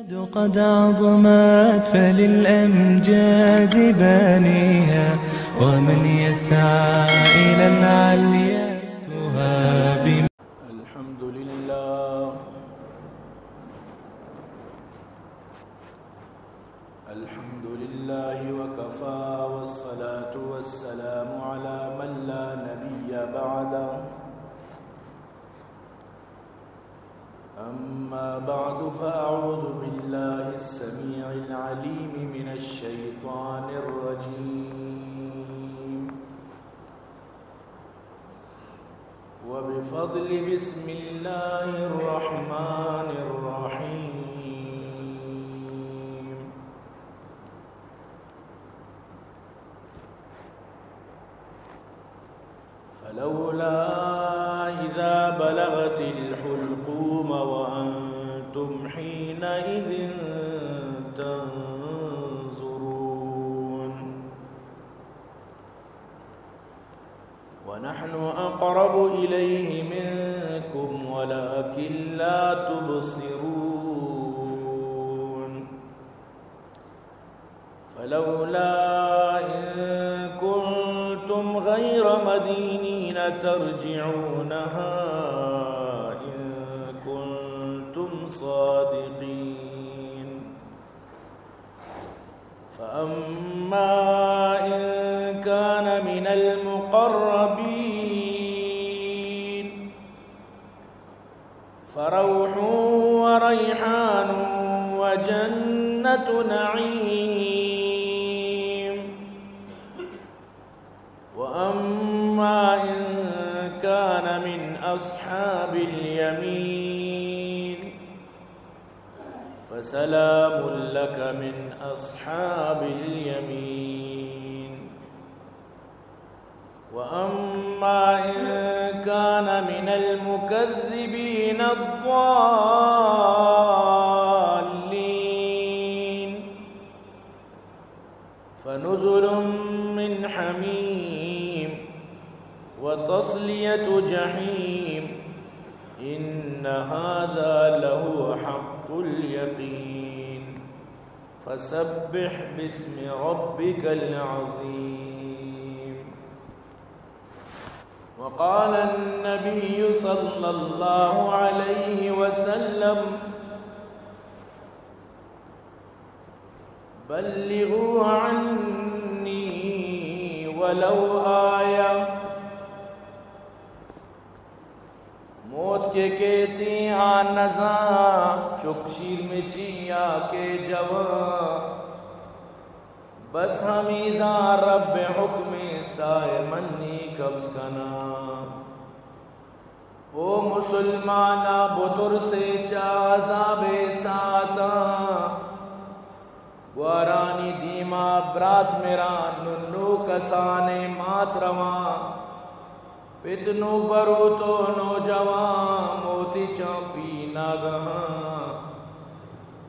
قد عظمت فللأمجاد بانيها، ومن يسعى إلى العليا يهاب. الحمد لله. الحمد لله وكفى، والصلاة والسلام على من لا نبي بعده. أما بعد، فأعوذ بالله السميع العليم من الشيطان الرجيم. وبفضل بسم الله الرحمن الرحيم. فلولا إذا بلغت الحلقوم وأنتم حينئذ تنظرون. ونحن أقرب إليه منكم ولكن لا تبصرون. فلولا إن كنتم غير مدينين ترجعونها إن كنتم صادقين. فأما إن كان من المقربين فروح وريحان وجنة نعيم. وأما إن كان من أصحاب اليمين فسلام لك من أصحاب اليمين. وأما إن كان من المكذبين الضالين فنزل من حميم وتصلية جحيم. إن هذا لهو حق اليقين. فسبح باسم ربك العظيم. وقال النبي صلى الله عليه وسلم: بلغوا عني ولو آية. موت کہ کیتی آ نزاں، چک شیرمچی یا کہ جوان، بس ہمیزاں رب حکم سائے منی قبض کناں۔ او مسلماناں، بترسے چہ عذاب ساعتاں۔ گوارانی دیما برات مران، نو کسانیں مات روان۔ پت نو بروت و نوجوان، موتی چانپی ناگہاں۔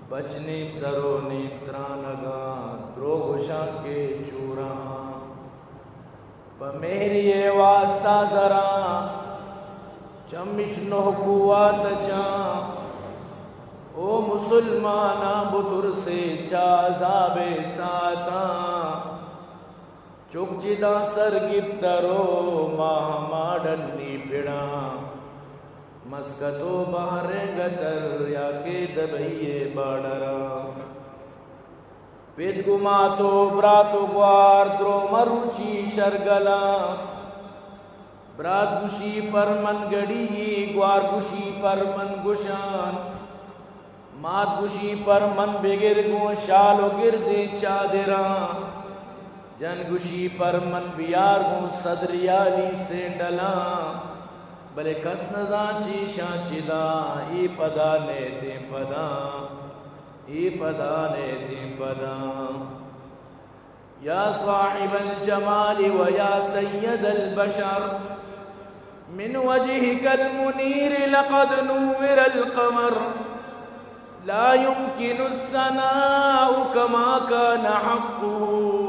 بچ نیم سر و نیم ترانگاں، دروگ گوشاں کہ چوراں۔ پہ مہری ءِ واستا زراں، چمش نہ کوات چاں۔ او مسلماناں، بترسے چہ عذاب ساعتاں۔ چک چداں سر گپتر و ماہ ماڈنی پڑاں۔ مسکت و بحرین گتر یا کہ دبئی بارڈراں۔ پت گوں مات و برات و گوار درو مروچی شرگلاں۔ برات گوشی پر من گڑی، گوار گوشی پر من گوشان۔ مات گوشی پر من بگر گوں شال و گردیں چادراں۔ جن گوشی پر من بیار گوں صد ریالی سینڈلاں۔ بلے کس نزان چیشاں چداں، اے پدا نیتیں پداں۔ اے پدا نیتیں پداں۔ يا صاحب الجمال ويا سيد البشر، من وجهك المنير لقد نور القمر، لا يمكن الثناء كما كان حقه.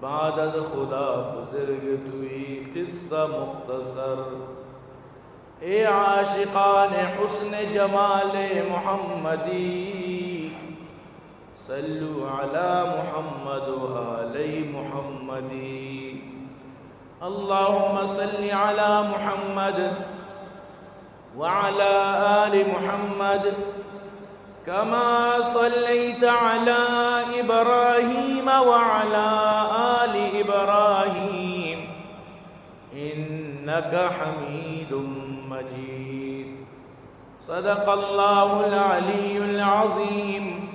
بعد از خدا بزرگ توئی قصہ مختصر۔ اے عاشقان حسن جمال محمدی، صلوا علی محمد و آل محمدی۔ اللهم صل على محمد وعلى آل محمد كما صليت على إبراهيم وعلى آل إبراهيم إنك حميد مجيد. صدق الله العلي العظيم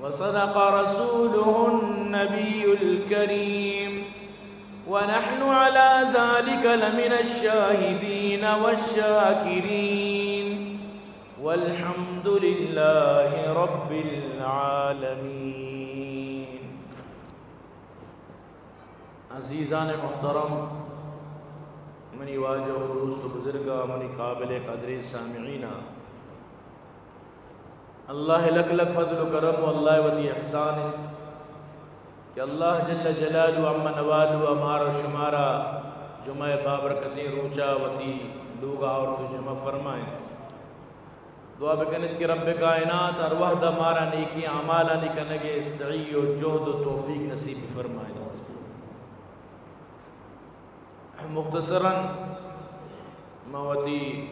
وصدق رسوله النبي الكريم ونحن على ذلك لمن الشاهدين والشاكرين والحمد لله رب العالمين. عزیزان محترم، منی واجہ و دوست و بزرگاں، منی قابل قدریں سامعیناں، اللہ لک لک فضل و کرم و اللہ وتی احسان انت کہ اللہ جل جلالہ عم نوالہ مارا و شمارا جمعہ بابرکتیں روچا وتی لوگا آورت و جمع فرمائینت۔ دعا بکنیت کہ رب کائنات ہر وہد ء مارا نیکیں اعمالانی کنگ ء سعی و جہد و توفیق نصیب بفرمائینیت۔ مختصراً ما وتی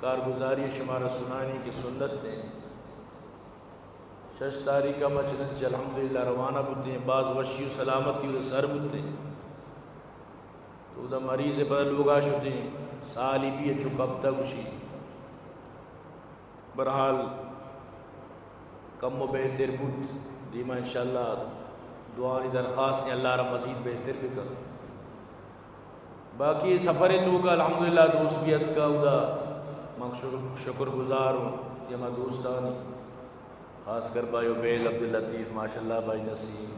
کارگزاری شمارا سنانی کہ سنت دیں۔ شش تاریخ ء ما چنانچہ الحمدللہ روانہ بوتیں، باز وشی و سلامتی و سر بوتیں۔ تو دا مریض پدا لوگا شتیں، سالی بھی اچو کپتا گوشی۔ بہرحال کم و بہتر بوت، دیما انشاءاللہ دعانی درخواست ہیں، اللہ را مزید بہتر بکن۔ باقی سفر توکا الحمدللہ دوست بھی اتکا، اودا من شکر، شکر گزار ہوں کہ ہما دوستانی، خاص کر بھائی عبید عبداللطیف، ماشاءاللہ بھائی نسیم،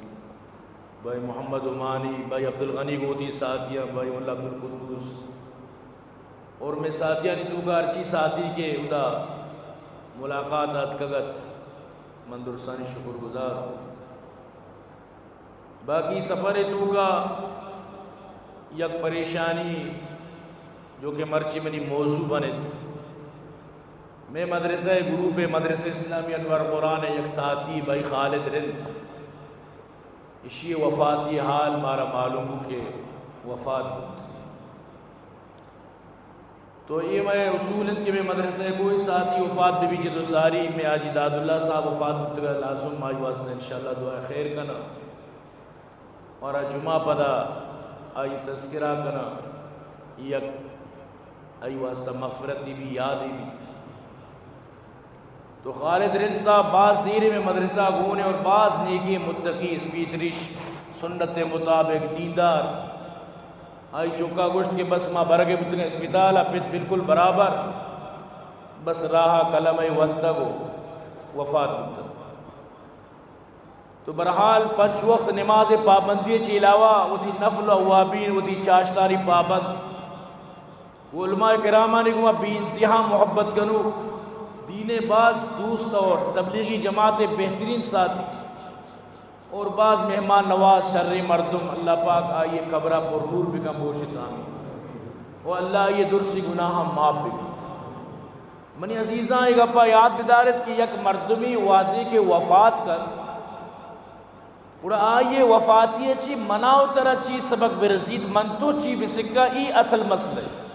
بھائی محمد عمانی، بھائی عبدالغنی گودی ساتھیاں، بھائی مولا عبدالقدوس اور میں ساتھیانی توکا ہرچی ساتھی کہ اودا ملاقات اتکگت، من درستانی شکر گزار ہوں۔ باقی سفر توکا یک پریشانی جو کہ مرچی منی موضوع بنت، میں مدرسہ گروپ مدرسہ اسلامی انوار قرآن یک ساتھی بھائی خالد رند، اشی وفاتی حال مارا معلوم کہ وفات بوت۔ تو اے مئے اصول انت کہ مئے مدرسہ ء کوئی ساتھی وفات بہ بیت تو ساری، مئے حاجی داد اللہ صاحب وفات بوتگ، لازم آئی واسطہ انشاءاللہ دعا خیر کناں۔ اور آ جمعہ پدا آئی تذکرہ کناں، یک آئی واسطہ مغفرتی بھی یادی بیت۔ تو خالد رند صاحب باز دیرے میں مدرسہ گون ہے اور باز نیکی متقی، اسپیت ریش، سنت مطابق دیندار۔ آئی چکا گوشت کہ بس ما برگے بوتگیں اسپتال ء، پت بالکل برابر، بس راہ ء قلم ء ونتگ و وفات بوتگ۔ تو بہرحال پنچ وقت نماز پابندی چی علاوہ وتی نفل اوابین، وتی چاشتاری پابند، و علماء کرامانی گوما بے انتہا محبت کنوک، دین باز دوست اور تبلیغی جماعت بہترین ساتھی اور باز مہمان نواز شریں مردم، اللہ پاک آئی قبرہ پر نور بکن، بوشت آمین۔ و اللہ آئی درسی گناہ معاف بکن۔ منی عزیزاں، اے گپا یاد بدارت کہ یک مردمی وہدے کہ وفات کن، گڑا آئی وفاتی چی منا و ترا چی سبق برسیت، من تو چی بسکا، ای اصل مسئلہ ہے۔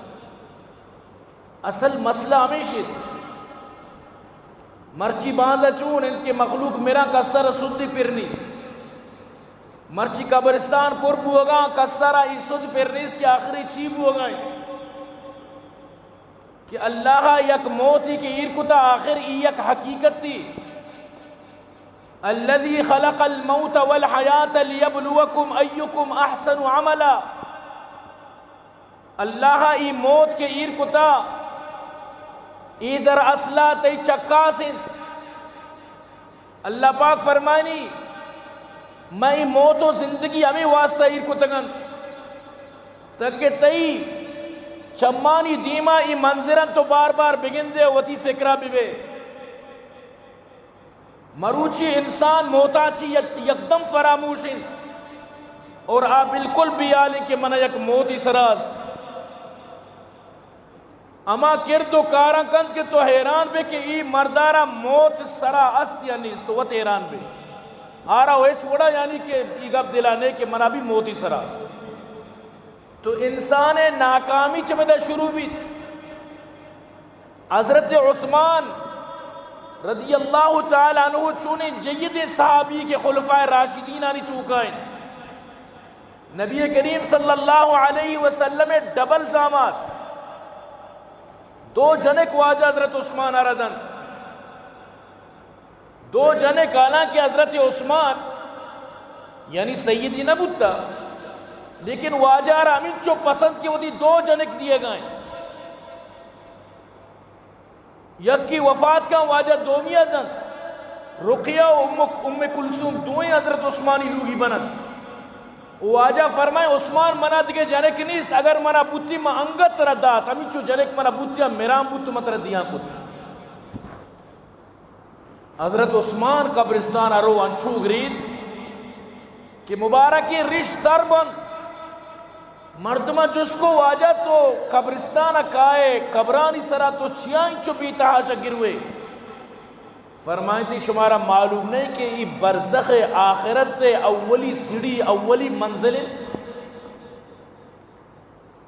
اصل مسئلہ ہمیش انت۔ مرچی باندا چون انت کہ مخلوق مرا کسر سدی پر نیست۔ مرچی قبرستان پر بوگا کسرا ای سد پر نیست کہ آخری چی بوگا انت۔ کہ اللہ یک موتی کہ ایر کتا، آخر ای یک حقیقتی۔ الذي خلق الموت والحياة ليبلوكم أيكم أحسن عملا۔ اللہ ای موت کہ ایر کتا، ای در اصلا تئی چکاس انت۔ اللہ پاک فرمانی، من ای موت و زندگی ہمیں واسطہ ایر کتگن، تاکہ تئی چمانی دیما ای منظرن تو بار بار بگندے و وتی فکرہ ببے۔ مروچی انسان موتا چی یک، یکدم فراموش انت اور آ بالکل بیال انت کہ منا یک موتی سراست۔ ہما کرد و کاراں کنت کہ تو حیران بے کہ ای مردارا موت سرا است یا نیست، تو وت حیران بے۔ آرا و ہچ وڑا یعنی کہ ای گپ دلا نے کہ منا بھی موتی سرا است۔ تو انسان ناکامی چمدا شروع بیت۔ حضرت عثمان رضی اللہ تعالی عنہ چونیں جیدیں صحابی کہ خلفائے راشدینانی توکائیں۔ نبی کریم صلی اللہ علیہ وسلم ڈبل زامات، دو جنک واجہ حضرت عثمان آرا دنت۔ دو جنک، حالانکہ حضرت عثمان یعنی سیدی نہ بوتا، لیکن واجہ آرا ہمینچو پسند کہ وتی دو جنک دیگائیں۔ یکی وفات کن، واجہ دومیا دنت۔ رقیہ و ام، ام کلثوم دوئیں حضرت عثمانی لوگی بنت۔ و واجہ فرمائے، عثمان، منا دگہ جنک نیست، اگر منا بوتی من انگت ترا دات، ہمینچو جنک منا بوتی، مران بوت، من ترا دیان کت۔ حضرت عثمان قبرستان ء رو انچو گریت کہ مبارکیں ریش تر بنت۔ مردماں جست کو، واجہ تو قبرستان ء کائے، قبرانی سرا تو چیا انچو بے تحاشا گروے؟ فرمائیتی، شمارا معلوم نہیں کہ ای برزخ آخرت اولی سیڑھی، اولی منزل انت؟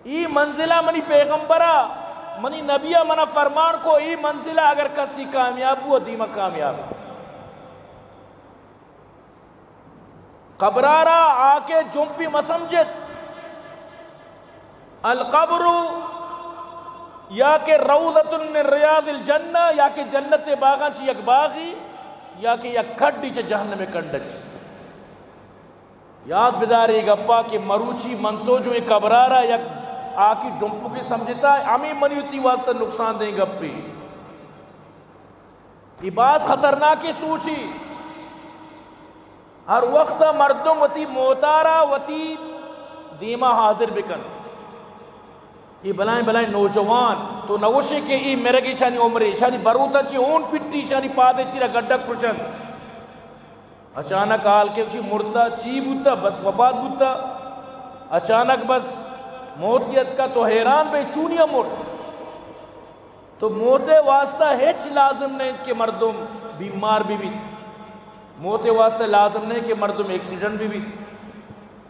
ای منزلہ منی پیغمبرا، منی نبیا منا فرمان کو، ای منزلہ اگر کسی کامیاب بو، دیما کامیاب۔ قبرارا آ کہ جمپی مسمجت۔ القبر یا کہ روضۃ من ریاض الجنہ، یا کہ جنت باغاں چی یک باغی، یا کہ یک کڈی چہ جہنم کنڈ چی۔ یاد بدار اے گپا کہ مروچی من تو جو اے قبرارا یک آکی ڈمپکے سمجھتا، ہمیں منی وتی واسطہ نقصان دیں گپے۔ اے باز خطرناکیں سوچے۔ ہر وقت مردم وتی موتارا وتی دیما حاضر بکنت۔ اے بلائیں بلائیں نوجوان، تو نگوشے کہ اے مرگے، شانی عمرے، شانی بروتا چی ہون پٹی، شانی پادے چیرا گڈک پرشنت۔ اچانک حال کہ وشی مرتا، چی بوتا؟ بس وفات بوتا۔ اچانک بس موت اتکا، تو حیران بے چونیا مرت۔ تو موت واسطہ ہچ لازم نہیں کہ مردم بیمار بہ بیت۔ موت واسطہ لازم نہیں کہ مردم ایکسیڈنٹ بہ بیت۔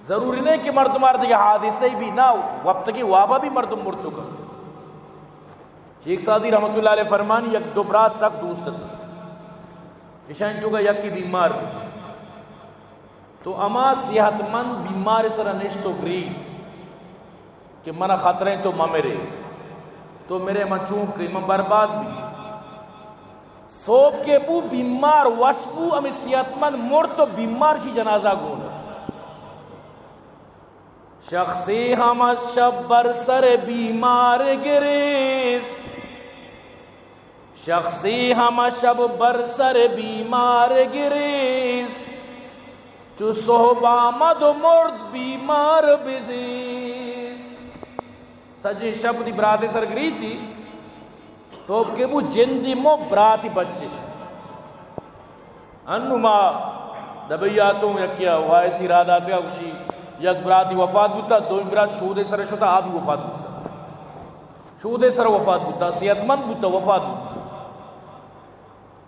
ضروری نہیں کہ مردم ہر دیگہ حادثہ ہی بھی نہ، وقت کی وابا بھی مردم مرتو کن۔ شیخ سعدی رحمت اللہ علیہ فرمانی، یک دو برات سک دوست ات۔ اشانی توکا یکی بیمار بوت۔ تو ہما صحت مند بیمار سرا نشت و گریت کہ منا خطرہ انت تو ممرے۔ تو مرے من چون کئی، من برباد بی۔ صبح کہ بو بیمار وش بو، ہمے صحت مند مرت و بیمار شی جنازہ گون۔ شخصی ہمہ شب بر سر بیمار گریست، شخصی ہمہ شب بر سر بیمار گریست، چو صحب آمد و مرد بیمار بزیست۔ سجیں شپ وتی براتے سر گریتی، صحب کہ بو جندی مو براتی بچے۔ انو ما دبئی آتوں، یکیا وائسی را داتگا، گوشی یک براتی وفات بوتا، دومی برات شودے سر شتا، آ بھی وفات بوتا۔ شودے سر وفات بوتا، صحت مند بوتا، وفات بوتا۔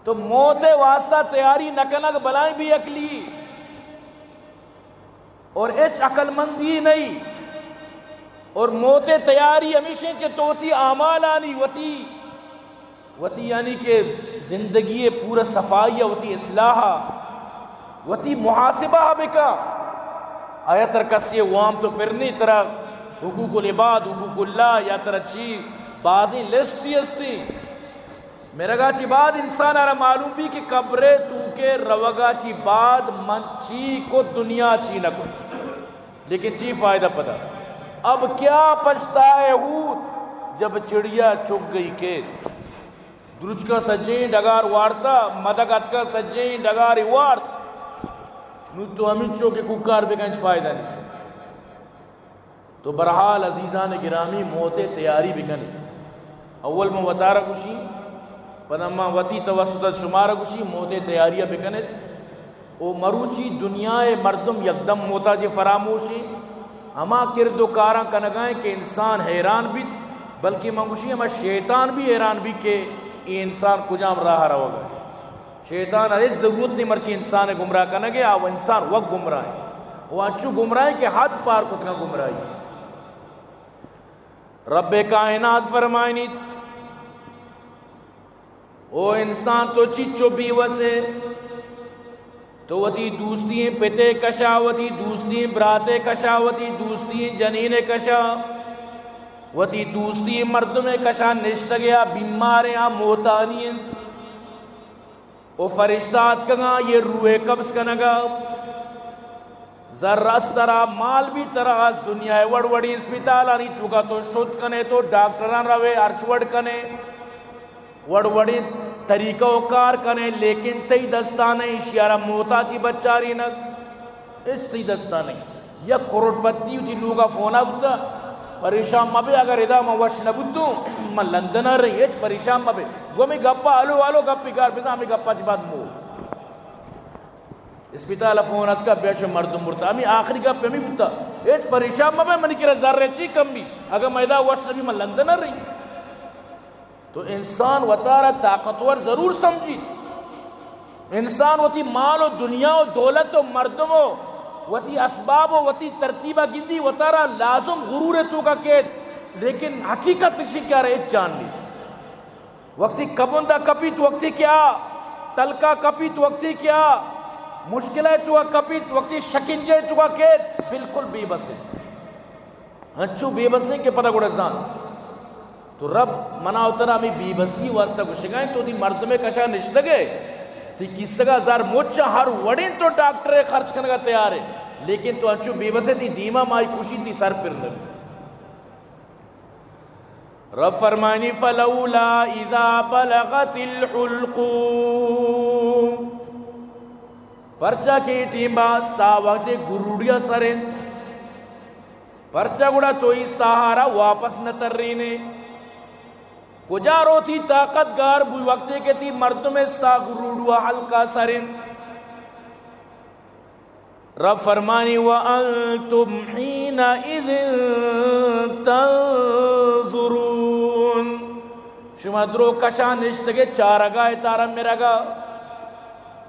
تو موت واسطہ تیاری نہ کنگ بلائیں بے عقلی اور ہچ عقل مندی نہیں۔ اور موت تیاری ہمیشیں کہ تو وتی اعمالانی، وتی، وتی یعنی کہ زندگی پورا صفائی، وتی اصلاح، وتی محاسبہ بکا۔ آیا ترا کسی وام تو پرنی، ترا حقوق العباد، حقوق اللہ یا ترا چی بازیں لسٹ بھی ہستی۔ مرگا چی بعد انسان آرا معلوم بی کہ قبر توکے روگا چی بعد من چی کو، دنیا چی نہ کو۔ لیکن چی فائدہ پدا؟ اب کیا پچھتائے ہوت جب چڑیا چگ گئی کھیت۔ درچکا سجیں ڈگار وارتا، مدک اتکا سجیں ڈگار وارت۔ نو تو ہمینچو کہ کوکار بکن، ہچ فائدہ نہیں۔ تو بہرحال عزیزان گرامی، موت تیاری بکنیت۔ اول من وتارا گوشی، پدا من وتی توسط شمارا گوشی، موت تیاری بکنیت۔ او مروچی دنیا مردم یکدم موتا چہ فراموشی، ہما کرد و کاراں کنگائیں کہ انسان حیران بیت۔ بلکہ من گوشی ہما شیطان بھی حیران بھی کہ اے انسان کجام راہ روگ ءَ۔ شیطان ءَ ہچ ضرورت نہیں مرچی انسان ءَ گمراہ کنگ ءَ، آ انسان وت گمراہ ہے۔ و انچو گمراہ ہے کہ حد پار کتگاں گمراہی۔ رب کائنات فرمائنیت، او انسان، تو چچو بے وس ئے؟ تو وتی دوستی ئیں پتے کشا، وتی دوستی ئیں براتے کشا، وتی دوستی ئیں جنینے کشا، وتی دوستی ئیں مردمے کشا، نشتگے آ بیماریں، آ موتانی انت۔ او فرشتہ آتکگاں، یہ روح قبض کنگا۔ زر است ترا، مال بھی ترا است، دنیا ءِ وڑ وڑیں اسپتالانی توکا تو شت کنے، تو ڈاکٹراں روے، ہرچ وڑ کنے، وڑ وڑیں طریقہ و کار کنے، لیکن تئی دستا نہیں، اشیارا موتا چی بچارینگ، ہچ تئی دستا نہیں۔ یک کروڑ پتی وتی لوگا فونا بوتا، پریشان مبے، اگر ادا من وش نبوتوں، من لندن ءَ رہی، ہچ پریشان مبے۔ گو ہمے گپا ہلو ہلو گپی گار بزاں، ہمے گپا چی بعد مو اسپتال ءَ فون اتکا، بیا شو مردم مرتا۔ ہمے آخری گپ ہمے بوتا۔ ہچ پریشان مبے، منی کرا زر ءِ چی کمی۔ اگاں من ادا وش نبی، من لندن ءَ رہی۔ تو انسان وتارا طاقتور ضرور سمجھیت۔ انسان وتی مال و دنیا و دولت و مردم و وتی اسباب و وتی ترتیبا گندی، وتارا لازم غرور ءِ توکا کیت، لیکن حقیقت اشی کہ آرا ہچ جان نیست۔ وقتی کبندا کپیت، وقتی کہ آ تلکا کپیت، وقتی کہ آ مشکلے توکا کپیت، وقتی شکنجے توکا کیت، بالکل بے بس انت۔ انچو بے بس انت کہ پدا گڑا زانت۔ تو رب منا و ترا ہمے بے بسی واسطہ گوشگا انت، تو دی مردمے کشا نشتگے، تی کیسگا زر مچ، ہر وڑیں تو ڈاکٹرے خرچ کنگا تیارے، لیکن تو انچو بے بس ئے، تی دیما مائی کشی، تی سر پر نبی۔ رب فرمانی، فلولا اذا بلغت الحلقوم، پرچا کہ اے ٹیما ساہ وقتی گروڑیا سر انت، پرچا گڑا تو ای ساہارا واپس نہ ترینے؟ کجا رو تی طاقت گار بوئی وقتی کہ تی مردم ساہ گروڑوا حلقا سر انت؟ رب فرمانی، وانتم حینئذ تنظرون، شما درو کشا نشتگے چارگائے تارا مرگا،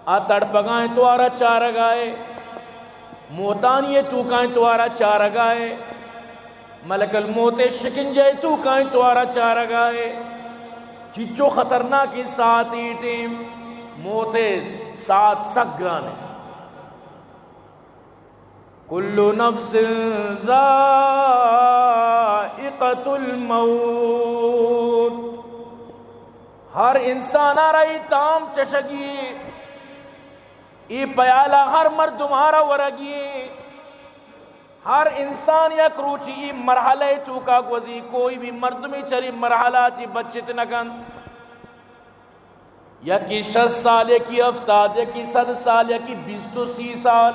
آ تڑپگائیں توارا چارگائے، موتانی توکائیں توارا چارگائے، ملک الموت شکنجے توکائیں توارا چارگائے۔ چیچو خطرناکیں ساعت ای ٹیم، موت ساعت سک گرانے۔ کل نفس ذائقة الموت، ہر انسان آرا ای تام چشگی، ای پیالہ ہر مردم آرا ورگی، ہر انسان یک روچی ای مرحلہ توکا گوزی، کوئی بھی مردمی چری مرحلہ چی بچت نکنت۔ یکی شصت سال، یکی ہفتاد، یکی صد سال، یکی بیست و سی سال،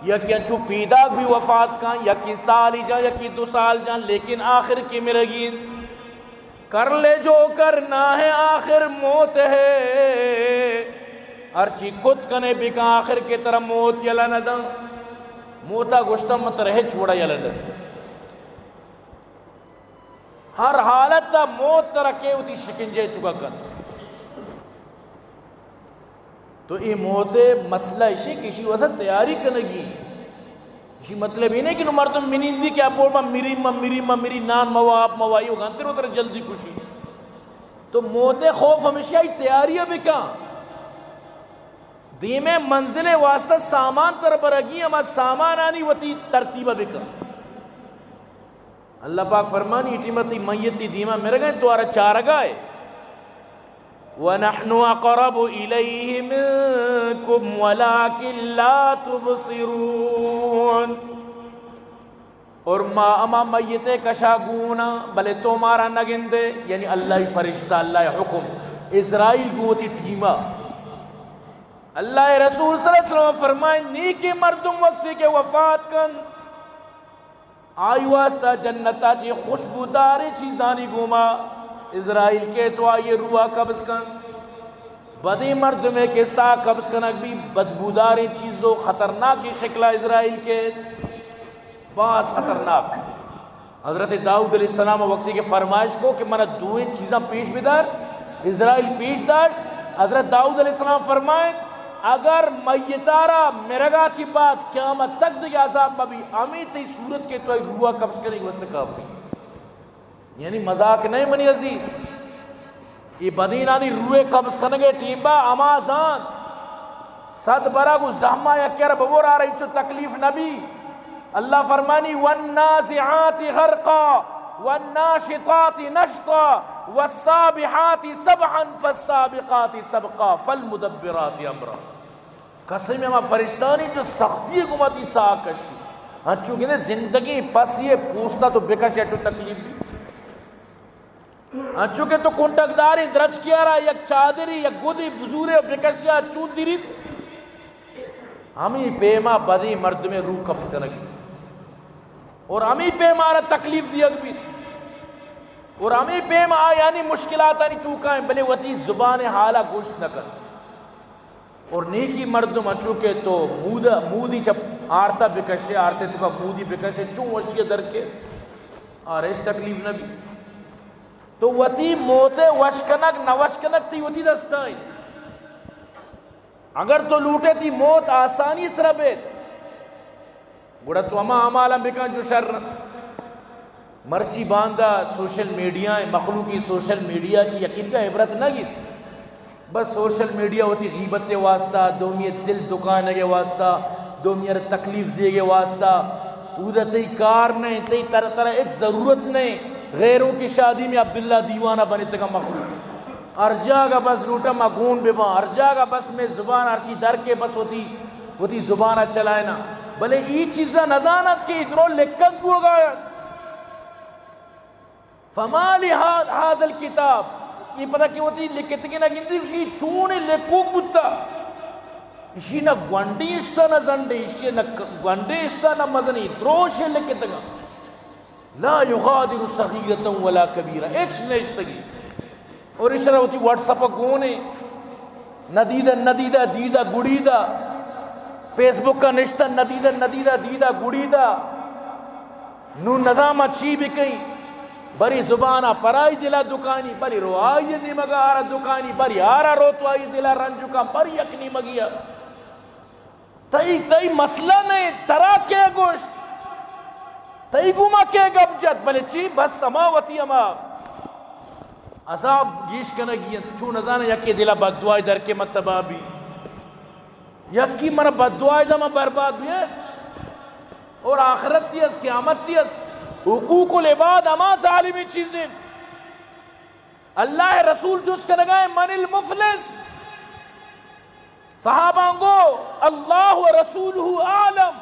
یکی انچو پیداک بھی وفات کن، یکی سالی جان، یکی دو سال جان، لیکن آخر کی مرگی انت۔ کر لے جو کرنا ہے، آخر موت ہے۔ ہرچی کت کنے بکن، آخر کے ترا موت یلہ نہ دن۔ موتا گوشتن من ترا ہچ وڑا یلہ نہ دن۔ ہر حالت ء موت ترا کہ وتی شکنجہ ء توکا کنت۔ تو اے موت ء مسئلہ اشی کہ اشی واسطہ تیاری کنگی۔ اشی مطلب اے نہیں کہ نو مردم منندی کہ اپور ما مری، ما مری، ما مری، نان موا، آپ موا، ایو گنتر و ترا جلدی کشی۔ تو موت ء خوف ہمیشہ ای تیاری ء بکن۔ دیمے منزل ء واسطہ سامان تر برگی، ہما سامانانی وتی ترتیب ء بکن۔ اللہ پاک فرمانی، ٹیمتی میتی دیما مرگا انت، توارا چارگا ہے۔ ونحن اقرب الیہ منکم ولکن لا تبصرون۔ اور ما اما میت کشا گونا، بلے تو مارا نگندے، یعنی اللہ فرشتہ، اللہ حکم، عزرائیل گوتی ٹیما۔ اللہ رسول صلی اللہ علیہ وسلم فرمائے، نیکی مردم وقتی کہ وفات کن، آئی واسطہ جنتا چی خوشبوداریں چیزانی گوما عزرائیل کیت و آئی روح قبض کنت۔ بدیں مردمے کہ ساہ قبض کنگ بی، بدبوداریں چیز و خطرناکیں شکلا عزرائیل کیت، باز خطرناک۔ حضرت داؤد علیہ السلام وقتی کہ فرمائش کو کہ من دوئیں چیزاں پیش بدار، عزرائیل پیش داشت، حضرت داؤد علیہ السلام فرمائیں، اگر میتارا مرگا چی بعد قیامت تک دیگہ عذاب مبی، ہمیں تئی صورت کہ تو روح قبض کرے واسطے کافی۔ یعنی مذاق نہیں منی عزیز، یہ بدینانی روح قبض کنگے ٹیمبا اما زان صد برا گو زہما یکے را ببور آ رہی چو تکلیف نبی۔ اللہ فرمانی، والنازعات غرقا، والناشطات نشطا، والسابحات سبحا، فالسابقات سبقا، فالمدبرات امرا۔ قسم ہما فرشتانی جو سختی گماتی ساہ کشی، انچو کہ زندگی پسی پوستا تو بکش، انچو تکلیف بی۔ انچو کہ تو کنٹک داریں درچکے را یک چادری، یک گدی بزورے و بکشیا چون دیریت، ہمی پیما بدی مردمے روح قبض کنگی اور ہمی پیما را تکلیف دیگ بیت اور ہمی پیما آیانی مشکلاتانی توکائیں، بلے وتی زبان حالا گوشت نہ کن۔ اور نیکی مردم انچو کہ تو مودا، مودی چپ آرتا بکشے، آرتے توکا مودی بکشے، چون وشی در کے آرش تکلیف نہ بی۔ تو وتی موت وش کنگ نہ وش کنگ تی وتی دستائیں۔ اگر تو لوٹے تی موت آسانی سرا بیت، گڑا تو ہما اعمالاں بکن جو شر انت۔ مرچی باندا سوشل میڈیا ء، مخلوقی سوشل میڈیا چی یقین کا عبرت نہ گیت۔ بس سوشل میڈیا وتی غیبت ء واسطہ، دومی ء دل دکانگ ء واسطہ، دومی ء تکلیف دیگ ء واسطہ۔ اودا تئی کار نہیں، تئی تر تر ہچ ضرورت نہیں۔ غیروں کی شادی میں عبداللہ دیوانہ بنتگا مخلوق۔ ہر جاگہ بس لوٹا ما گون بباں، ہر جاگہ بس میں زبان ہرچی در کے بس وتی، وتی زبان چلائنا۔ بلے ای چیزا نزانت کہ ادرو لکھت بوگا۔ فما لهذا الكتاب، یہ پتہ کہ وتی لکھتگی نہ گندی، اسی چون لکھوک بوتا۔ اسی نہ گونڈی اشتا نہ زنڈی، اسی نہ ک-، گونڈی اشتا نہ مزنی، دروش لکھتگا۔ لا یغادر صغیرة ولا کبیرة، ہچ نشتگی۔ اور اشرا وتی واٹس اپ گونے، ندیدہ ندیدہ دیدہ گڑیدہ، فیس بک نشتہ، ندیدہ ندیدہ دیدہ گڑیدہ۔ نو نظام چی بکئی؟ بری زبانا پرائی دلا دکانی، بری رو آئی نیمگا آرا دکانی، بری آرا رو تو آئی دلا رنجکا، بری یک نیمگیا۔ تئی، تئی مسئلہ نہ انت، ترا کے گوشت؟ تئی گوما کے گپ جت؟ بلے چی؟ بس ہما وتی ہما عذاب گیش کنگی انت۔ چون نزانہ یکے دلا بددعائی در کے من تباہ بی، یکی من بددعائی دا من برباد بی۔ ہچ۔ اور آخرت تی است، قیامت تی است۔ حقوق العباد ہما ظالمی چیز انت۔ اللہ رسول جست کنگا ہے، من المفلس؟ صحابہ گو، اللہ و رسولہ اعلم۔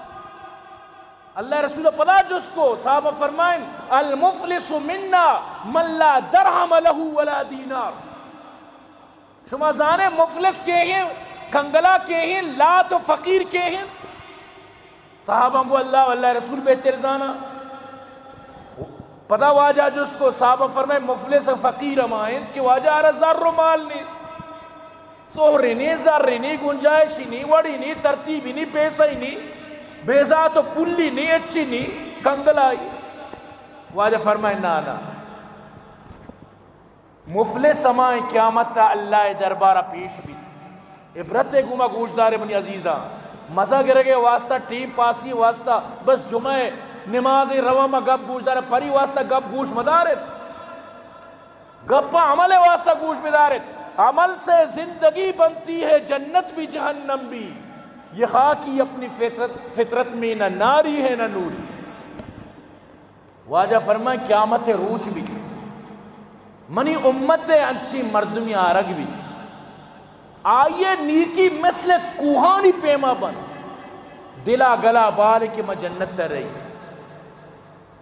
اللہ رسول پدا جست کو، صحابہ فرمائیں، المفلس منا من لا درہم لہ ولا دینار۔ شما زانے مفلس کے ہیں، کنگلا کے ہیں، لات و فقیر کے ہیں؟ صحابہ گو، اللہ و اللہ رسول بہتر زانا۔ پدا واجہ جست کو، صحابہ فرمائے، مفلس فقیر ہما انت کہ واجہ آرا زر و مال نیست۔ سہرے نی، زرے نی، گنجائشی نی، وڑی نی، ترتیبی نی، پیسہ نی، بے ذات و پلی نی، اچی نی، کنگلائی۔ واجہ فرمائے، نا، نا۔ مفلس ہمائیں قیامت ء اللہ ء دربار ء پیش بیت۔ عبرت ء گوما گوشدار منی عزیزاں، مزہ گرگ ء واسطہ، ٹیم پاسی ء واسطہ، بس جمعہ ء نماز ء رواں ما گپ گوشدار، پری واسطہ گپ گوش مدار ات۔ گپ عمل ء واسطہ گوش بدار ات۔ عمل سے زندگی بنتی ہے جنت بھی جہنم بھی، یہ خاکی اپنی فطرت، فطرت میں نہ ناری ہے نہ نوری۔ واجہ فرمائے، قیامت روچ بیت، منی امت انچیں مردمی آرگ بیت، آئی نیکی مثل کوہانی پیما بنت، دلا گلا بال کہ ما جنت ء رہی۔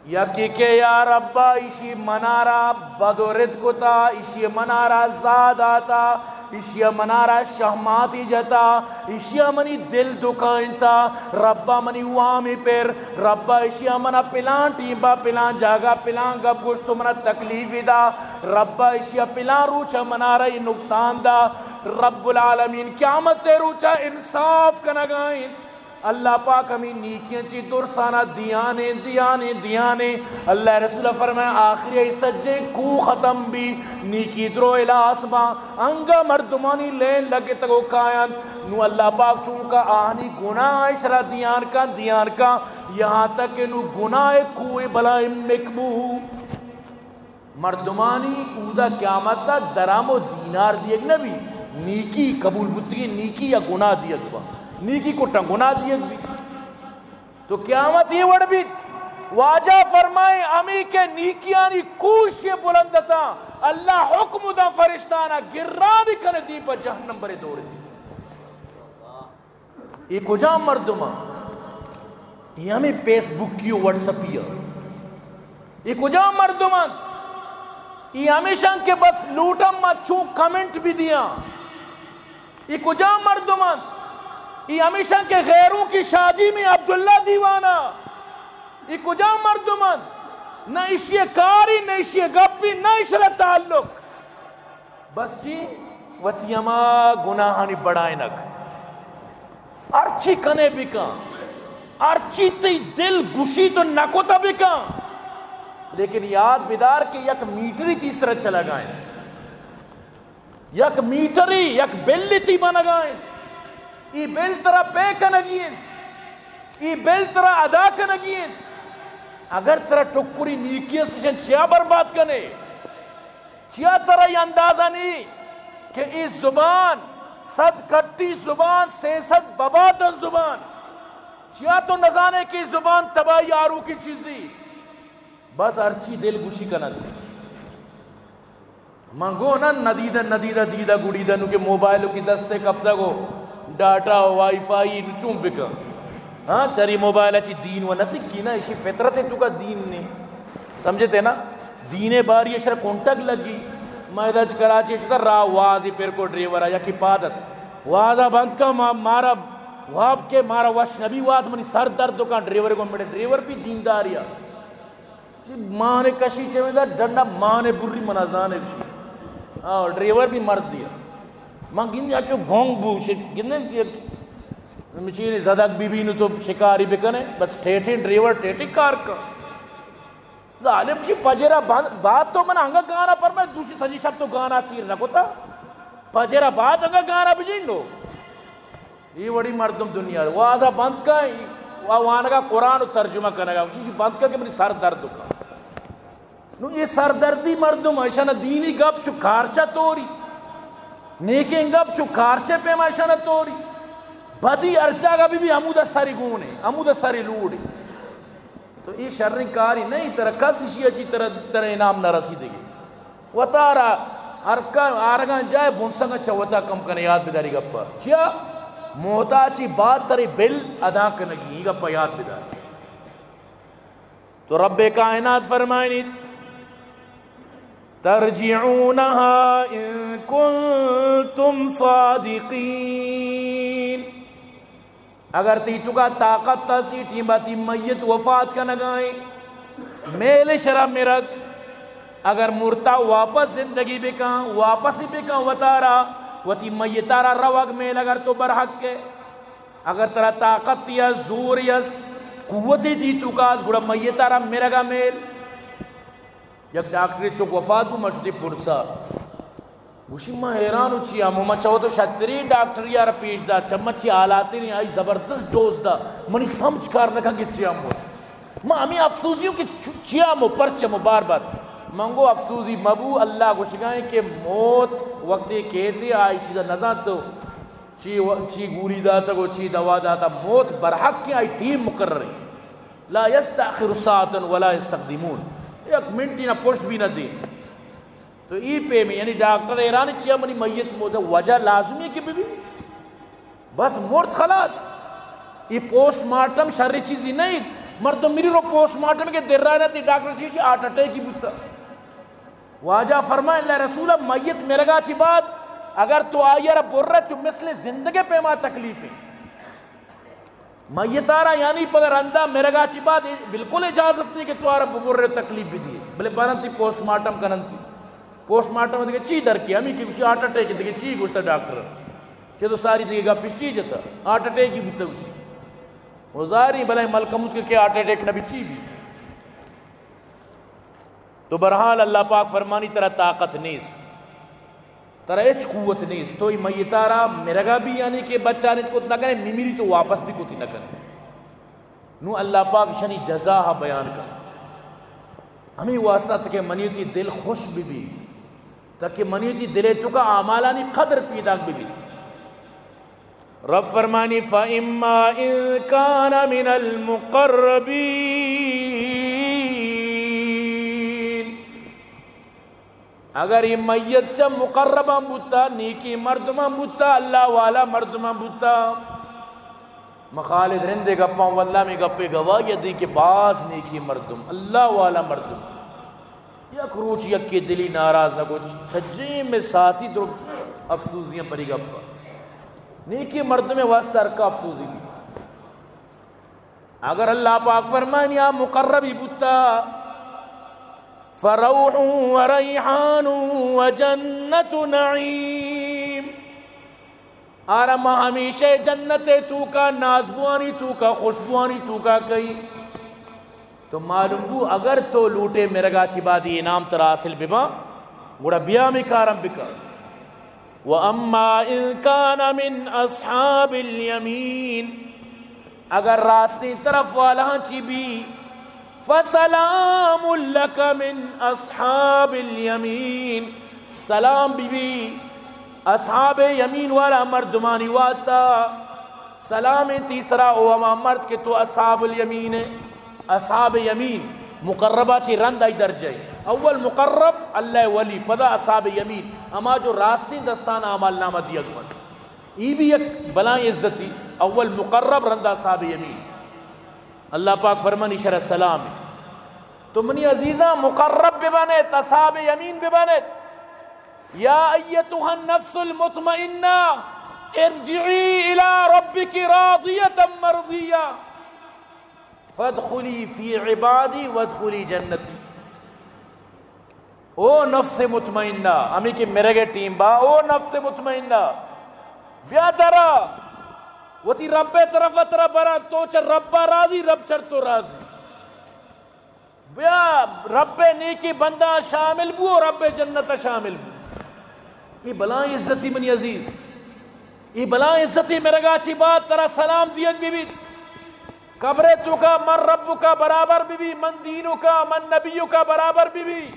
یکی کہ یا ربا، ایشی منارا بد و رد کتا، ایشی منارا زا داتا، ایشی ء منارا شہماتی جتا، ایشی ء منی دل دکائینتا۔ ربا منی وامی پر، ربا ایشی ء منا پلان ٹیمبا پلان جاگہ پلان گپ گوشت و منا تکلیفی دا۔ ربا ایشی ء پلان روچ ء منارا ای نقصان دا۔ رب العالمین قیامت ء روچ ء انصاف کنگائیں۔ اللہ پاک ہمیں نیکیاں چی درسانا دیانے، دیانے، دیانے۔ اللہ رسول فرمائے، آخری ای سجے کو ختم بی، نیکی درو الاس با، انگا مردمانی لین لگے تگو کایان۔ نو اللہ پاک چونکا آہنی گناہ اشرا دیان کا، دیان کا، یہاں تک کہ نو گناہ کوئے بلا امک بو۔ مردمانی اودا قیامت ء درہم و دینار دیگ نہ بی، نیکی قبول بوتگی، نیکی یا گناہ دیگ با، نیکی کٹاں گناہ دیگ بی۔ تو قیامت یہ وڑ بیت، واجہ فرمائے، ہمیں کہ نیکیانی کوش یہ بلند تا، اللہ حکم دا فرشتانا گران کنے دی پہ جہنم برے دوڑے دی۔ اے کجام مردم انت؟ اے ہمے فیس بکی و وٹس اپی ء۔ اے کجام مردم انت؟ اے ہمیشاں کہ بس لوٹم ما چون کمنٹ بھی دیاں۔ اے کجام مردم انت؟ اے ہمیشاں کہ غیروں کی شادی میں عبداللہ دیوانہ۔ اے کجام مردم انت؟ نہ اشی کاری، نہ اشی گپی، نہ اشرا تعلق۔ بس چی؟ وتی ہما گناہانی بڑائینگ۔ ہرچی کنے بکن، ہرچی تئی دل گوشی تو نکوتا بکن، لیکن یاد بدار کہ یک میٹری تئی سر چلگا انت، یک میٹری، یک بلی تئی بنگا انت۔ ای بل ترا پے کنگی انت، ای بل ترا ادا کنگی انت۔ اگر ترا ٹکری نیکی است، چیا برباد کنے؟ چیا ترا یہ اندازہ نہیں کہ ای زبان صد کٹی زبان، سے صد بباتن زبان؟ چیا تو نزانے کہ ای زبان تباہی آروکی چیزی؟ بس ہرچی دل گوشی کنن۔ من گو نا ندیدہ، ندیدہ، دیدہ گڑیدہ، نو کہ موبائل کی دستے کپتا گو ڈاٹا و وائی فائی نو چون بکن؟ ہاں، چری موبائل چی دین و نسکی نا، اشی فطرت تو کا دین نے۔ سمجھتے نا؟ دین باری اشرا کنٹگ لگی۔ میں ادا چ کراچی شتا راہ وازی پر کو ڈرائیور آ، یکی پادت وازا بند کا، ما-، مارا واب کے مارا وش نبی واز، منی سر درد کا۔ ڈرائیور کو، میرے ڈرائیور بھی دینداریا۔ مان کشی چویں دا ڈنڈا مان بری منا زانے بشی۔ آ، ڈرائیور بھی مرد دیا۔ من گندی اچو گونگ بو، شی-، گندے کہ مچین زدگ بی بی نو تو شکاری بکنے، بس ٹیٹیں ڈرائیور ٹیٹیں کار کا۔ ظالم شی پجرا بند، بات تو من انگا گانا پر میں دوشی سجی شب تو گانا سیر نہ کوتا۔ پجرا بات انگا گانا بجین نو۔ ای وڑی مردم دنیا وازا بند کا، وا وانگا قرآن و ترجمہ کنگا، اسی بند کا کہ منی سر درد کا۔ نو یہ سردردی مردم، ایشانا دینی گپ چو کارچا توری، نیکیں گپ چو کارچے پیما ایشانا توری، بدی ہر جاگہ بھی، بھی ہمودا سری گونے، ہمودا سری لوڑے۔ تو ای شریں کاری نہیں، ترا کس اشی چی ترا، ترا انعام نہ رسی دیگی۔ وتارا ہر کا آرگاں جائے بنسگا چہ وتا کم کنے، یاد بداری گپا۔ چیا؟ محتاجی بات ترے بل ادا کنگی، ای گپا یاد بدار۔ تو رب کائنات فرمائنیت، ترجعونها ان کنتم صادقین۔ اگر تئی توکا طاقت است، ای ٹیما تئی میت وفات کنگائیں، میل شرا مرگ، اگر مرتا واپس زندگی بکن، واپس بکن وتارا، وتی میتارا روگ میل اگر تو برحق ہے، اگر ترا طاقت یا زور است، قوت تئی توکا است، گڑا میتارا مرگا میل۔ یک ڈاکٹرے چک وفات بو، من شتی پرسا۔ گوشی، من حیران و چیا مو، من چہ وتو شتری ڈاکٹری آرا پیش دات، چہ من چی حالاتی نہیں، آئی زبردست جوز دا، منی سمجھ کار نہ کن کہ چیا مو۔ من ہمیں افسوزی ہوں کہ چ-، چیا مو، پرچہ مو بار بار۔ من گو افسوزی مبو، اللہ گوشگائیں کہ موت وقتی کہتے آئی چیزا نہ زانت تو چی و-، چی گولی داتا گو چی دوا داتا، موت برحق کی آئی ٹیم مقرر ہے۔ لا یستأخر ساعتا ولا یستقدمون۔ یک منٹی نہ پشت بھی نہ دیں۔ تو ای پیمیں، یعنی ڈاکٹر حیران چیا منی میت مودا، وجہ لازمی کہ ببی۔ بس مرد خلاص۔ ای پوسٹ مارٹم شر چیزی نہیں۔ مردم میری رو پوسٹ مارٹم کے در رہا نہ تھی، ڈاکٹر چیزی ہارٹ اٹیک ہی بوتا۔ واجہ فرمائے، اللہ رسول، میت مرگا چی بعد اگر تو آئی را برہ چو مثل زندگے پیما تکلیف ہے۔ میتارا یعنی پدا رندا مرگا چی بعد بالکل اجازت نہیں کہ تو آرا ببرے تکلیف بدیے، بلے برنتی پوسٹ مارٹم کننتی۔ پوسٹ مارٹم دیگه چی درکی؟ ہمی کہ گوشی ہارٹ اٹیک، دیگه چی گوشتا ڈاکٹر؟ کہ تو ساری دیگه گپش چی جتا؟ ہارٹ اٹیک ہی بوتا گوشی۔ و ظاہری بلائیں ملکموت کے کہ ہارٹ اٹیک نہ بی چی بی۔ تو بہرحال اللہ پاک فرمانی ترا طاقت نیست، ترا ہچ قوت نیست، تو ای میتارا مرگا بھی یعنی کہ بچانت کت نہ کنے، میمیری تو واپس بھی کتی نہ کنے۔ نو اللہ پاک شنی جزا بیان کن۔ ہمیں واسطہ تکہ منی تی دل خوش بی بی، تاکہ منی تی دل تو کا اعمالانی قدر پیدا بی بی۔ رب فرمانی، فَإِمَّا إِن كَانَ مِنَ الْمُقَرَّبِينَ۔ اگر یہ میت چہ مقرباں بوتا، نیکی مردماں بوتا، اللہ والا مردماں بوتا، مخالد رندے گپاں، واللہ میں گپے گواہی دی کہ باز نیکی مردم، اللہ والا مردم۔ یک روچ یکے دلی ناراض نہ گوچ، سجیں میں ساتھی تو افسوزیاں پری گپ۔ نیکی مردم واسطہ ہر کا افسوزی بھی۔ اگر اللہ پاک فرمانی آ مقربی بوتا، فروح و ریحان و جنت نعیم، آرا ما ہمیشہ جنت توکا، نازبوانی توکا، خوشبوانی توکا کئی۔ تو معلوم بو، اگر تو لوٹے مرگا چی بعد یہ انعام ترا حاصل ببا، گڑا بیا ہمیں کارم بکا۔ و اما ان کان من اصحاب الیمین، اگر راستیں طرف والا چی بی، فسلام لک من اصحاب الیمین، سلام بی بی اصحاب یمین والا مردمانی واسطہ۔ سلام تیسرا او ہما مرد کہ تو اصحاب الیمین ہے۔ اصحاب یمین مقربہ چی رند آئی درجہ ہے۔ اول مقرب اللہ ولی، پدا اصحاب یمین، ہما جو راستیں دستان اعمال نامہ دیگ بنت۔ ای بھی یک بلائیں عزتی، اول مقرب رندا اصحاب یمین۔ اللہ پاک فرمانی شر سلام۔ تو منی عزیزاں مقرب ببنت، اصحاب یمین ببنت۔ یا ایتها النفس المطمئنہ، ارجعی الی ربک راضیة مرضیہ، فادخلی فی عبادی وادخلی جنتی۔ او نفس مطمئنہ، ہمیں کہ مرگ ٹیم با، او نفس مطمئنہ، بیا درا، وتی رب طرف ترا برا، تو چہ رب راضی، رب چر تو راضی۔ بیا رب نیکی بندہ شامل بو، رب جنت شامل بو۔ یہ بلائیں عزتی منی عزیز، یہ بلائیں عزتی مرگا چی بات ترا سلام دیگ بی بی۔ قبر تو کا من رب کا برابر بی بی، من دینو کا، من نبیو کا برابر بی بی۔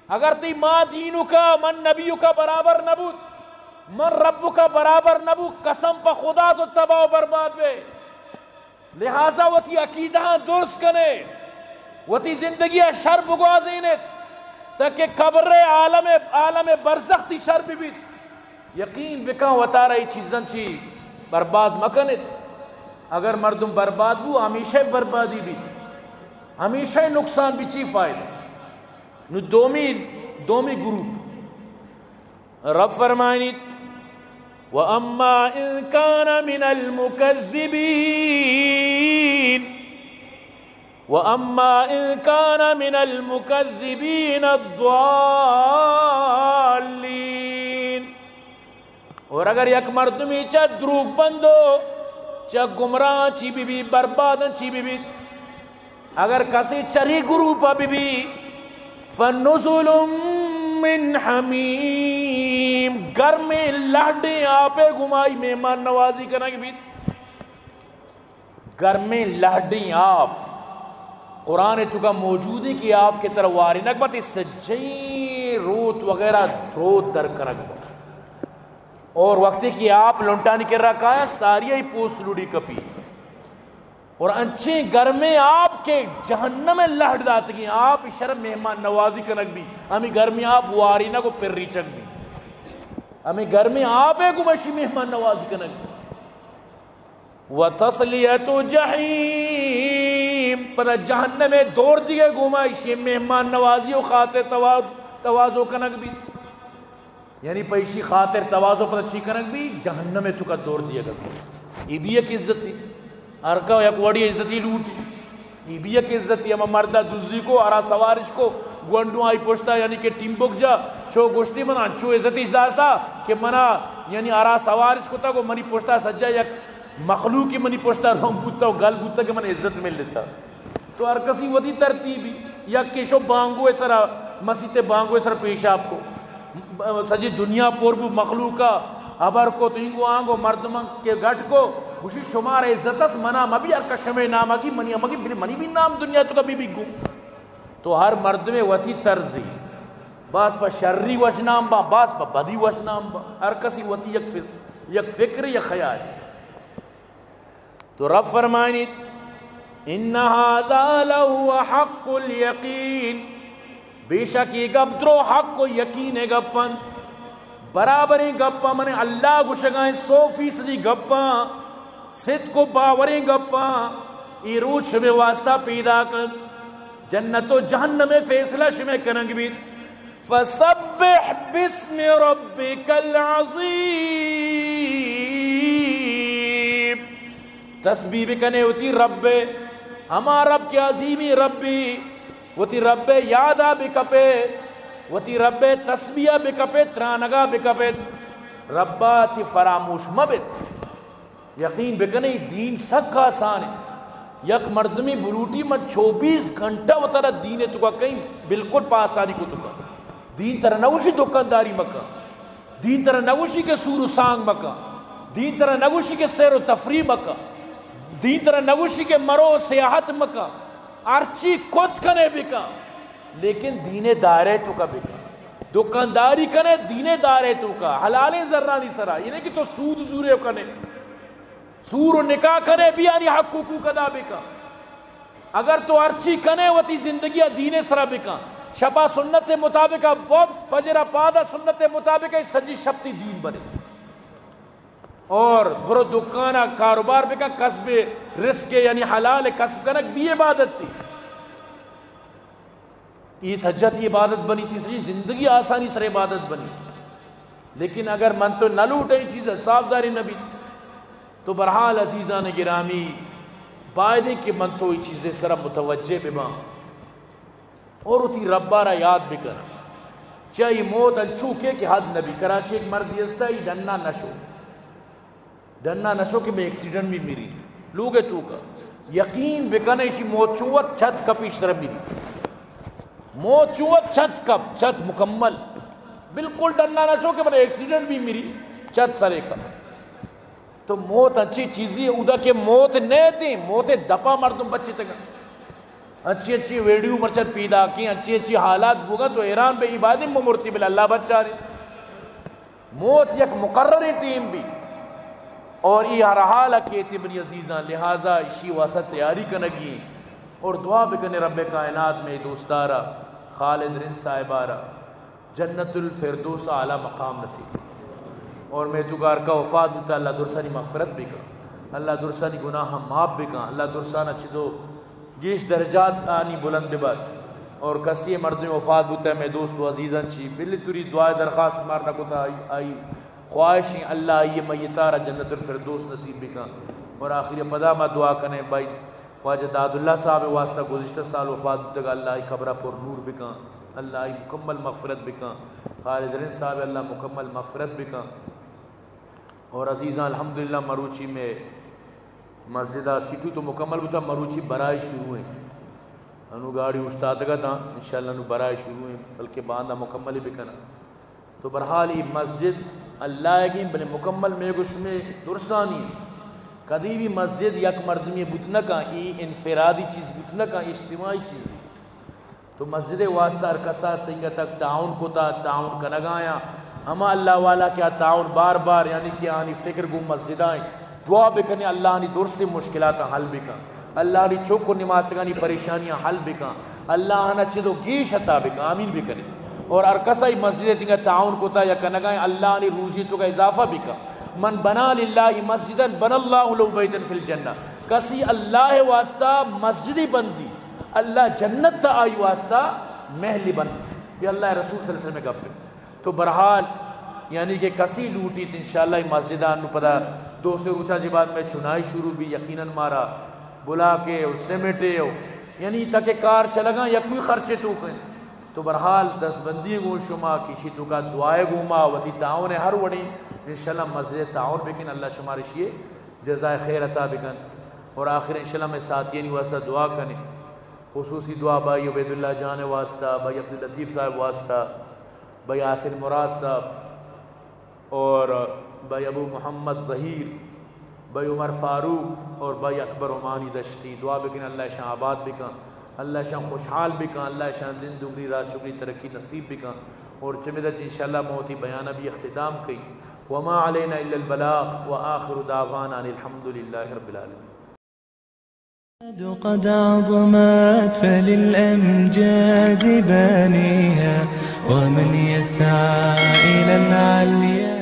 اگر تی ما دینو کا، من نبیو کا برابر نبوت، من رب کا برابر نبوت، قسم پہ خدا تو تباہ و برباد بے۔ لہذا وتی عقیدہ درست کنے، وتی زندگی شر بگوازینت، تاکہ قبر عالم، عالم برزخ تی شر بی بیت۔ یقین بکن وتارا اے چیزاں چی برباد مکنت۔ اگر مردم برباد بو، ہمیشہ بربادی بی، ہمیشہ نقصان بی، چی فائدہ؟ نو دومی، دومی گروپ رب فرمائنیت، و اما ان کان من المکذبین، و اما ان کان من المکذبین الضالین۔ اور اگر یک مردمی چہ دروگ بندو، چہ گمراہ چی بی بی، بربادن چی بی بی، اگر کسی چری گروپ بی بی، فنزل من حمیم، گرمیں لہڈیں آپے گمائی مہمان نوازی کنگ بیت۔ گرمیں لہڈیں آپ قرآن تو کا موجود ہے کہ آپ کے طرح وارینگ بات، سجیں روت وغیرہ روت در کنگ بات۔ اور وقتی کہ آپ لنٹانی کر رکھا ہے، ساری ہی پوست لڑی کپی۔ اور انچیں گرمیں آپ کے جہنم لہڈ داتگی، آپ شر مہمان نوازی کنگ بی، ہمیں گرمیں آپ وارینگ و پر ریچگ بی، ہمیں گرمیں آپ ہے گمشی مہمان نوازی کنگ بی۔ و تصلیت جحیم، پدا جہنم دور دیگے گوما ایشی مہمان نوازی و خاطر تواز-، تواضع کنگ بیت۔ یعنی پہ ایشی خاطر تواضع پدا چی کنگ بی؟ جہنم تو کا دور دیگا بی۔ ای بی یک عزتی۔ ہر کا یک وڑی عزتی لوٹی۔ ای بی یک عزتی، ہما مردا دزی کو، ہرا سوارش کو، گونڈو آئی پشتا، یعنی کہ ٹیمبک جا، شو گوشتی من انچو عزتی داشتا کہ منا، یعنی ہرا سوارش کو تا کو منی پشتا سجا یک مخلوق منی پشتا روم بوتا و گل بوتا کہ من عزت ملتا۔ تو ہر کسی وتی ترتیبی، یکے شو بانگو سرا، مسیت بانگو سرا پیشاب کو، سجی دنیا پر بو مخلوقا، ہبر کو تو اینگو آنگو مردمان کہ گٹ کو، گوشی شمار عزت اس منا مبی، ہر کس شمے نام اگی منی ہم اگی، بلے منی بھی نام دنیا تو کبھی بھی گو۔ تو ہر مردمے وتی طرزی، باز پہ شری وش نام با، باز پہ بدی وش نام با، ہر کسی وتی یک فک-، یک فکر، یک خیال۔ تو رب فرمائنیت، ان هذا لهو حق اليقين، بے شک یہ گپ درو حق و یقین گپ انت۔ برابریں گپاں، من اللہ گوشگائیں، سو فیصدی گپاں، صدق و باوریں گپاں، اے روچ شمے واسطہ پیدا کنت۔ جنت و جہنم فیصلہ شمے کنگ بیت۔ فسبح باسم ربك العظيم، تسبیح بکنے وتی رب، ہما رب کہ عظیمی ربی، وتی رب یادا بکپے، وتی رب تسبیح بکپے، ترانگا بکپے، ربا چی فراموش مبت۔ یقین بکنے دین سک آسان ہے۔ یک مردمی بلوٹی من چوبیس گھنٹہ وتارا دین تو کا کہیں بالکل پہ آسانی کو تو کا۔ دین ترا نوشی دکانداری مکا۔ دین ترا نگوشی کہ سور و سانگ مکن۔ دین ترا نگوشی کہ سیر و تفریح مکن۔ دین ترا نگوشی کہ مرو سیاحت مکن۔ ہرچی کت کنے بکن، لیکن دین دائرے تو کا بکن۔ دکانداری کنے دین دائرے تو کا، حلالیں زرانی سرا، یہ نہیں کہ تو سود زورے کنے۔ سور و نکاح کنے، بیانی حق حقوق ادا بکن۔ اگر تو ہرچی کنے وتی زندگی ء دین ء سرا بکن، شپا سنت ء مطابق ء بوبس، فجر ء پادا سنت ء مطابق ء سجی شپ تی دین بنے۔ اور برو دکان ء کاروبار بکن، کسب رزق ء یعنی حلال کسب کنگ بھی عبادت تی۔ ای سجتی عبادت بنی، تیسری زندگی آسانی سر عبادت بنی۔ لیکن اگر من تو نہ لوٹیں چیز صاف ظاہر نہ بیت، تو برحال عزیزان گرامی، بایدیں کہ من تو ای چیز سر متوجہ بباں اور اتی ربا را یاد بکن۔ چہ ای موت انچو کہ، کہ حد نبی۔ کراچی ایک مردی استا، ای ڈنا نشو۔ ڈنا نشو کہ میں ایکسیڈنٹ بھی میری۔ لوگ ہے تو کا۔ یقین بکن ایشی موت چوت چھت کپ ایش طرح میری۔ موت چوت چھت کپ، چھت مکمل۔ بالکل ڈنا نشو کہ میں ایکسیڈنٹ بھی میری۔ چھت سرے کپ۔ تو موت انچی چیزی ہے، اودا کہ موت نہ تھی، موت دپا مردم بچی تگا۔ انچی انچی ویڈیو مرچت پیدا کی، انچی انچی حالات بوگا تو حیران بے عبادی ممرتی بل اللہ بچاری۔ موت یک مقرریں ٹیم بی اور ای ہر حال کیتی منی عزیزاں، لہذا اشی واسطہ تیاری کنگی اور دعا بکنے رب کائنات میں دوستارا، خالد رند صاحبارا جنت الفردوس اعلی مقام نصیب اور میں تو گار کا وفات بوتا، اللہ درسانی مغفرت بکا، اللہ درسانی گناہ معاف بکا، اللہ درسانا چدو گیش درجات آنی بلند ببات۔ اور کسی مردم وفات بوتا ہے، میں دوست و عزیزاں چی بلی توری دعائے درخواست مار نہ کتا، آئی، آئی خواہش ہیں اللہ آئی میتارا جنت الفردوس نصیب بکا۔ اور آخری پدا ما دعا کنے بھائی خواجہ داد اللہ صاحب واسطہ گزشتہ سال وفات بوتگا، اللہ آئی قبرہ پر نور بکا، اللہ آئی مکمل مغفرت بکا، خالد رند صاحب اللہ مکمل مغفرت بکا۔ اور عزیزاں، الحمدللہ مروچی میں مسجد سیٹو تو مکمل بوتا، مروچی برائے شروع ہیں۔ انو گاڑی استادگا تھا، انشاءاللہ انو برائے شروع ہیں، بلکہ باندا مکمل ہی بکنا۔ تو برحال ای مسجد اللہ گیں، بلے مکمل میں گوش میں درسانی کدی بھی مسجد یک مردمی بوت نہ کن، ای انفرادی چیز بوت نہ کن، اجتماعی چیز۔ تو مسجد واسطہ ہر کسا تنگا تک تعاون کتا، تعاون کنگایا۔ ہما اللہ والا کیا تعاون بار بار، یعنی کہ آنی فکر گو مسجدائیں۔ دعا بکنے اللہ آنی درست مشکلات حل بکن۔ اللہ آنی چوک و نماسگانی پریشانیاں حل بکن۔ اللہ آنا چدو گیش عطا بکن۔ آمین بکنے۔ اور ہر کسا ای مسجد تنگا تعاون کتا یا کنگائیں، اللہ آنی روزی تو کا اضافہ بکن۔ من بنا للہ مسجدا بنا اللہ لہ بیتا فی الجنہ۔ کسی اللہ واسطہ مسجدی بندی، اللہ جنت تا آئی واسطہ محلی بند۔ یہ اللہ رسول صلی اللہ علیہ وسلم گپ ہے۔ تو برحال یعنی کہ کسی لوٹیت انشاءاللہ مسجدان نو پدا دو سے روچا جی بعد میں چنائی شروع بھی یقیناً مارا بلا کے او سیمنٹ ہے او یعنی تاکہ کار چلگا یا کوئی خرچے تو کہیں۔ تو برحال دست بندی گو شما کشی تو کا دعائے گو ما وتی تعاون ہر وڑی انشاءاللہ مسجد تعاون بکن اللہ شمارے شیے جزائے خیر عطا بکنت۔ اور آخر انشاءاللہ مئے ساتھیانی واسطہ دعا کنیں، خصوصی دعا بھائی عبیداللہ جان واسطہ، بھائی عبداللطیف صاحب واسطہ، بھائی حاصل مراد صاحب، اور بھائی ابو محمد ظہیر، بھائی عمر فاروق اور بھائی اکبر عمانی دشتی۔ دعا بکن اللہ اشاں آباد بکن، اللہ اشاں خوشحال بکن، اللہ اشاں دین دگنی راہ چگنی ترقی نصیب بکن۔ اور چمیدا چہ انشاءاللہ ما وتی بیانہ بھی اختتام کئی۔ وما علینا الا البلاغ وآخر دعوانا ان الحمد لله رب العالمين۔ قد عظمت فللأمجاد بانيها، ومن يسعى إلى العليا